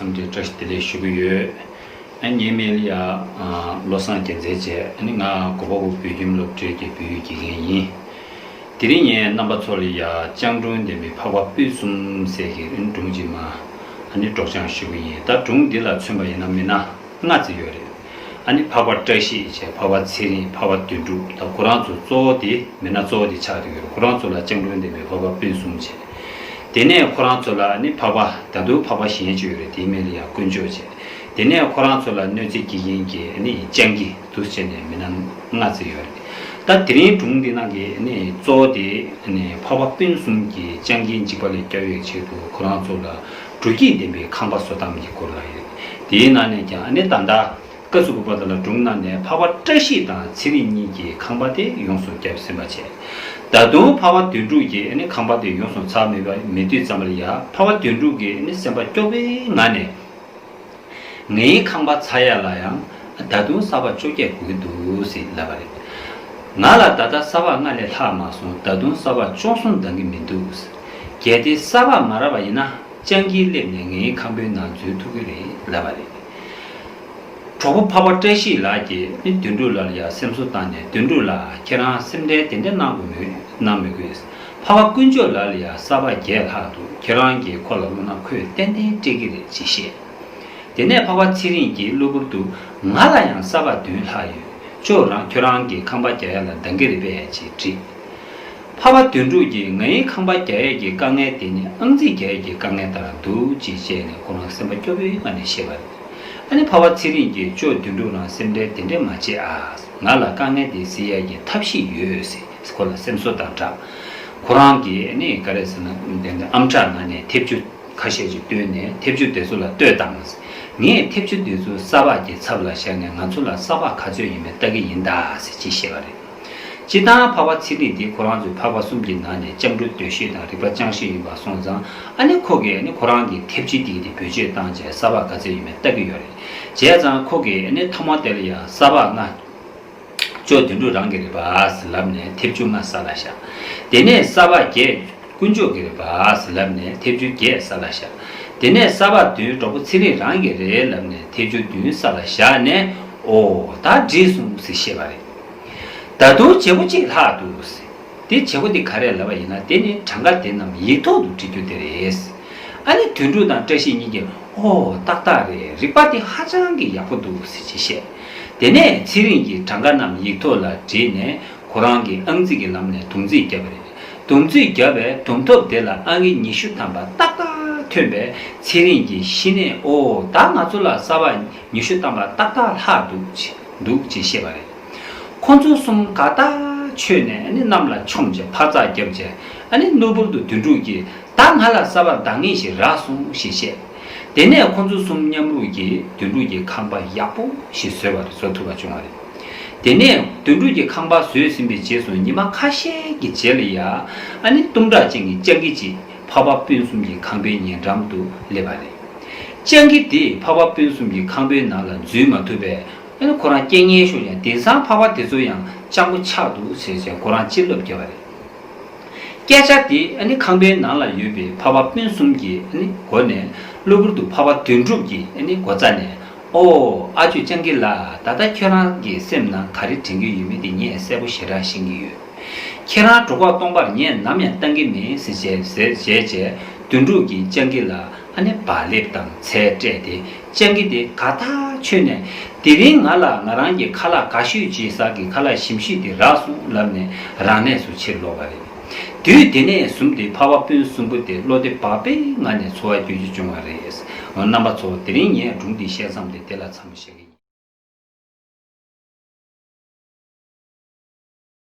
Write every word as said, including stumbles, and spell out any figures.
འཚམས་འདྲི་བཀྲ་ཤིས་བདེ་ལེགས་ཞུ་གི་ཡོད། ཨ་ངའི་མིང་ལ་ཡ་བློ་བཟང་རྒྱལ་མཚན་བྱས། ཨ་ནི་ང་གོ་པ་བོ་བོད་ཁྱིམ་སློབ་གྲྭའི་གི་བོད་ཡིག་དགེ་རྒན་ཡིན། དེ་རིང་ངས་རྣམ་པ་ཚོ་ལ་ཡ་སྤྱང་གྲུང་ལྡན་པའི་འཕགས་པ་སྤུན་གསུམ་ཟེར་གི་སྒྲུང་ཅིག་མ་ཨ་ནི་སྒྲོག་སྦྱང་ཞུ་གི་ཡིན། ད་སྒྲུང་འདི་ལ་མཚོན་པ་ཡིན་ན་མིན་ན། ལྔ་ཙམ་ཡོད་རེད། ཨ་ནི་འཕགས་པ་བཀྲ་ཤིས་བྱས། འཕགས་པ་ཚེ་རིང་། འཕགས་པ་དོན་གྲུབ། ད་ཁོ་རང་ཚོ་གཙོ་བོ་དེ་མི་སྣ་གཙོ་བོ་དེ་ཆགས་བསྡད་ཡོད་རེད། ཁོ་རང་ཚོ་ལ་སྤྱང་གྲུང་ལྡན་པའི་འཕགས་པ་སྤུན་གསུམ་བྱས། དེ་ནས་ཁོ་རང་ཚོ་ལ་ཨ་ནི་འཕགས་པ་ད་དུང་འཕགས་པ་གཞན་ཅིག་ཡོད་རེད། དེའི་མིང་ལ་ཡ་དཀོན་མཆོག་བྱས། དེ་ནས་ཁོ་རང་ཚོ་ལ་གནོད་འཚེ་བགྱིད་མཁན་གྱི་ཨ་ནི་སྤྱང་ཀི་འདུག་བྱས་ནས་མི་སྣ་ལྔ་ཙམ་ཡོད་རེད། ད་དེ་རིང་སྒྲུང་འདི་ནང་གི་ཨ་ནི་གཙོ་བོ་དེ་ཨ་ནི་འཕགས་པ་སྤུན་གསུམ་གྱིས་སྤྱང་ཀིའི་འཇིགས་པ་ལས་སྐྱོབ་པའི་ཆེད་དུ་ཁོ་རང་ཚོ་ལ་སྒྲོ་སྐྱིད་ལྡན་པའི་ཁང་པ་བཟོ་སྟངས་ཀྱི་སྐོར་ལ་ཡོད། དེའི་ནང་ནས་ཀྱང་ཨ་ནི་ད་ལྟ་སྐབས་སུ་བབས་པ་དེ་ལ་སྒྲུང་ནང་ནས་འཕགས་པ་བཀྲ་ཤིས་དང་ཚེ་རིང་གཉིས་ཀྱིས་ཁང་པ་དེ་ཡོངས་སུ་བརྒྱབ་ཟིན་པ་བྱས། ད་དུང་འཕགས་པ་དོན་གྲུབ་ཀྱིས་ཨ་ནི་ཁང་པ་དེ་ཡོངས་སུ་ཚར་མེད་པ་མེད་དུས་ཙམ་པ་ལ་ཡ་འཕགས་པ་དོན་གྲུབ་ཀྱིས་ཨ་ནི་སེམས་པ་སྐྱོ་བའི་ངང་ནས། ངའི་ཁང་པ་ཚར་ཡ་ལ་ཡང་ད་དུང་ས་ཕག་བཅོ་བརྒྱད་དགོས་ཀྱི་འདུག་ཟེར་ལབ་པ་རེད། ང་ལ་ད་ལྟ་ས་ཕག་ལྔ་ལས་ལྷག་མ་སོང་། ད་དུང་ས་ཕག་བཅོ་གསུམ་འདང་གི་མི་འདུག་ཟེར། གལ་ཏེ་ས་ཕག་མ་རག་པ་ཡིན་ན་སྤྱང་ཀི་སླེབས་ནས་ངའི་ཁང་པའི་ནང་འཛུལ་ཐུབ་ཀྱི་རེད་ལབ་པ་རེད། གྲོགས་པོ་འཕགས་པ་བཀྲ་ཤིས་ལགས་ཀྱིས་ནི་དོན་གྲུབ་ལགས་ལ་ཡ་སེམས་གསོ་བཏང་ནས། དོན་གྲུབ་ལགས། ཁྱེད་རང་སེམས་ཁྲལ་དེ་འདྲ་གནང་དགོས་མོད་གནང་མི་དགོས། འཕགས་པ་དཀོན་མཆོག་ལགས་ལ་ཡ་ས་ཕག་བརྒྱད་ལྷག་འདུག་ཁྱེད་རང་གིས་ཁོ་ལ་བླངས་ན་ཁོས་ཏན་ཏན་སྤྲད་ཀྱི་རེད་ཅེས་བཤད། དེ་ནས་འཕགས་པ་ཚེ་རིང་གིས་གློ་བུར་དུ། ང་ལ་ཡང་ས་ཕག་བདུན་ལྷག་ཡོད། ཅོག་རང་ཁྱོད་རང་གིས་ཁང་པ་རྒྱག་ཡ་ལ་འདང་གི་རེད་པས་ཅེས་དྲིས། འཕགས་པ་དོན་གྲུབ་ཀྱིས། ངའི་ཁང་པ་རྒྱག་ཡས་ཀྱི་དཀའ་ངལ་དེ་ནི་ཨང་རྩིས་རྒྱག་ཡས་ཀྱི་དཀའ་ངལ་ལྟར་འདུག་ཅེས་བཤད་ནས་ཁོ་རང་སེམས་པ་སྐྱོ་བོའི་ངང་ནས་བཤད་པ་རེད། ཨ་ནི་འཕགས་པ་ཚེ་རིང་གིས། ཅོག་དོན་གྲུབ་རང་སེམས་ཁྲལ་དེ་འདྲས་མ་བྱེད་ཨ། ང་ལ་དཀའ་ངལ་དེ་སེལ་ཡས་ཀྱི་ཐབས་ཤེས་ཡོད་ཟེར་ཁོ་ལ་སེམས་གསོ་དང་སྦྲགས། ཁོ་རང་གིས་ཨ་ནི་ག་རེ་ཟེར་ན་དེ་འདྲ་ཨམ་ཕྲག་ནང་ནས་མཐེབ་ཆུ་ཁ་ཤས་ཅིག་བཏོན་ནས་མཐེབ་ཆུ་དེ་ཚོ་ལ་ལྟོས་དང་། ངས་མཐེབ་ཆུ་དེ་ཚོ་ས་ཕག་གི་ཚབ་ལ་བཞག་ནས་ང་ཚོ་ལ་ས་ཕག་ག་ཚོད་ཡིན་མིན་ལྟ་གི་ཡིན་ད་ཟེར་ཅིག་བཤད་པ་རེད། སྤྱིར་བཏང་འཕགས་པ་ཚེ་རིང་དེ་ཁོ་རང་ཚོའི་འཕགས་པ་གསུམ་གྱི་ནང་ནས་སྤྱང་གྲུང་སྡོད་ཤེས་དང་རིག་པ་སྤྱང་ཤེས་ཡིན་པ་སོང་ཙང་། ཨ་ནི་ཁོ་གིས་ཨ་ནི་ཁོ་རང་གི་མཐེབ་ཆུ་དེ་གི་དེ་བེད་སྤྱོད་བཏང་བྱས་ས་ཕག་ག་ཚོད་ཡིན་མིན་ལྟ་གི་ཡོད་རེད། བྱས་ཙང་ཁོ་གིས་ཨ་ནི་ཐོག་མ་དེ་ལ་ཡ་ས་ཕག་ལྔ། ཅོག་དོན་གྲུབ་རང་གི་རེད་པ་ཟེར་ལབ་ནས་མཐེབ་ཆུ་ལྔ་ས་ལ་བཞག་དེ་ནས་ས་ཕག་བརྒྱད་དཀོན་མཆོག་གི་རེད་པ་ཟེར་ལབ་ནས་མཐེབ་ཆུ་བརྒྱད་ས་ལ་བཞག་དེ་ནས་ས་ཕག་བདུན་གྲོགས་པོ་ཚེ་རིང་རང་གི་རེད་ལབ་ནས་མཐེབ་ཆུ་བདུན་ས་ལ་བཞག་ནས། ཨོ་ད་འགྲིག་སོང་ཟེར་བཤད་པ་རེད། ད་དུང་བྱེད་པོ་གཅིག་ལྷག་འདུག་ཟེར། དེ་བྱེད་པོ་དེ་ག་རེ་ལབ་པ་ཡིན་ན། དེ་ནི་གྲངས་ཀ་དེ་རྣམས་ཡིག་ཐོག་ཏུ་བྲི་རྒྱུ་དེ་རེད། ཨ་ནི་དོན་གྲུབ་དང་བཀྲ་ཤིས་གཉིས་ཀྱིས། ཨོ་ཏག་ཏག་རེད། རིག་པ་དེ་ཧ་ཅང་གི་ཡག་པོ་འདུག་ཟེར་ཅིག་བཤད། དེ་ནས་ཚེ་རིང་གིས་གྲངས་ཀ་རྣམས་ཡིག་ཐོག་ལ་བྲིས་ནས་ཁོ་རང་གིས་ཨང་རྩིས་ཀྱི་ལམ་ནས་སྡོམ་རྩིས་བརྒྱབ་པ་རེད། སྡོམ་རྩིས་བརྒྱབ་པའི་སྡོམ་ཐོབ་དེ་ལ་ཨང་ཀི་ཉི་ཤུ་ཐམ་པ་ཏག་ཏག་ཐོན་པས་ཚེ་རིང་གིས་གཞི་ནས། ཨོ་ད་ང་ཚོ་ལ་ས་ཕག་ཉི་ཤུ་ཐམ་པ་ཏག་ཏག་ལྷག་འདུག་ཅེས་འདུག་ཅེས་བཤད་པ་རེད། ཁོ་ཚོ་གསུམ་དགའ་ཐག་ཆོད་ནས་ཨ་ནི་གནམ་ལ་མཆོངས་བྱས་འཕར་རྩ་བརྒྱབ་བྱས། ཨ་ནི་གློ་བུར་དུ་དོན་གྲུབ་ཀྱིས། ད་ང་ལ་ས་ཕག་འདང་ངེས་ཤིག་རག་སོང་ཞེས་བཤད། དེ་ནས་ཁོ་ཚོ་གསུམ་མཉམ་རུབ་ཀྱིས་དོན་གྲུབ་ཀྱི་ཁང་པ་ཡག་པོ་ཞིག་བཟོས་པ་རེད། བཟོ་ཐུབ་པ་བྱུང་བ་རེད། དེ་ནས་དོན་གྲུབ་ཀྱི་ཁང་པ་བཟོས་ཟིན་པའི་རྗེས་སུ་ཉི་མ་ཁ་ཤས་ཀྱི་རྗེས་ལ་ཡ། ཨ་ནི་གཏུམ་དྲག་ཅན་གྱི་སྤྱང་ཀི་ཅིག་འཕགས་པ་སྤུན་གསུམ་གྱི་ཁང་པའི་ཉེ་འགྲམ་དུ་སླེབས་པ་རེད། སྤྱང་ཀི་དེས་འཕགས་པ་སྤུན་གསུམ་གྱི་ཁང་པའི་ནང་ལ་འཛུལ་མ་ཐུབ་པས། ཨ་ནི་ཁོ་རང་སྐད་ངན་ཤོར་ཡང་དེང་སང་འཕགས་པ་དེ་ཚོ་ཡང་སྤྱང་པོ་ཆགས་འདུག་ཟེར་བྱས་ཁོ་རང་ཅི་ལབ་བརྒྱབ་པ་རེད། སྐད་ཆ་དེ་ཨ་ནི་ཁང་པའི་ནང་ལ་ཡོད་པའི་འཕགས་པ་སྤུན་གསུམ་གྱི་ཨ་ནི་མགོ་ནས་གློ་བུར་དུ་འཕགས་པ་དོན་གྲུབ་ཀྱི་ཨ་ནི་མགོ་རྩ་ནས། ཨོ་ཨ་ཅོ་སྤྱང་ཀི་ལགས། ད་ལྟ་ཁྱོད་རང་གི་སེམས་ནང་ག་རེ་དྲན་གྱི་ཡོད་མེད་དེ་ངས་གསལ་པོ་ཞེ་དྲག་ཤེས་ཀྱི་ཡོད། ཁྱེད་རང་གྲོད་ཁོག་སྟོང་པར་ངས་ནམ་ཡང་བཏང་གི་མིན་ཟེར་བྱས་ཟེར་བྱས་བྱས་དོན་གྲུབ་ཀྱིས་སྤྱང་ཀི་ལ་ཨ་ནི་བག་ལེབ་དང་ཚལ་སྤྲད་དེ། སྤྱང་ཀི་དེ་དགའ་ཐག་ཆོད་ནས། དེ་རིང་ང་ལ་ང་རང་གི་ཁ་ལག་དགའ་ཤོས་བྱེད་ས་གི་ཁ་ལག་ཞིམ་ཤོས་དེ་རག་སོང་ལབ་ནས་རང་གནས་སུ་ཕྱིར་ལོག་པ་རེད། དུས་དེ་ནས་བཟུང་སྟེ་འཕགས་པ་སྤུན་གསུམ་པོ་དེ་བློ་བདེ་བག་ཕེབས་ངང་ནས་འཚོ་བ་སྐྱེལ་རྒྱུ་བྱུང་བ་རེད། འོ་རྣམ་པ་ཚོ། དེ་རིང་ངས་སྒྲུང་འདི་བཤད་མཚམས་དེ་དེ་ལ་མཚམས་བཞག་གི།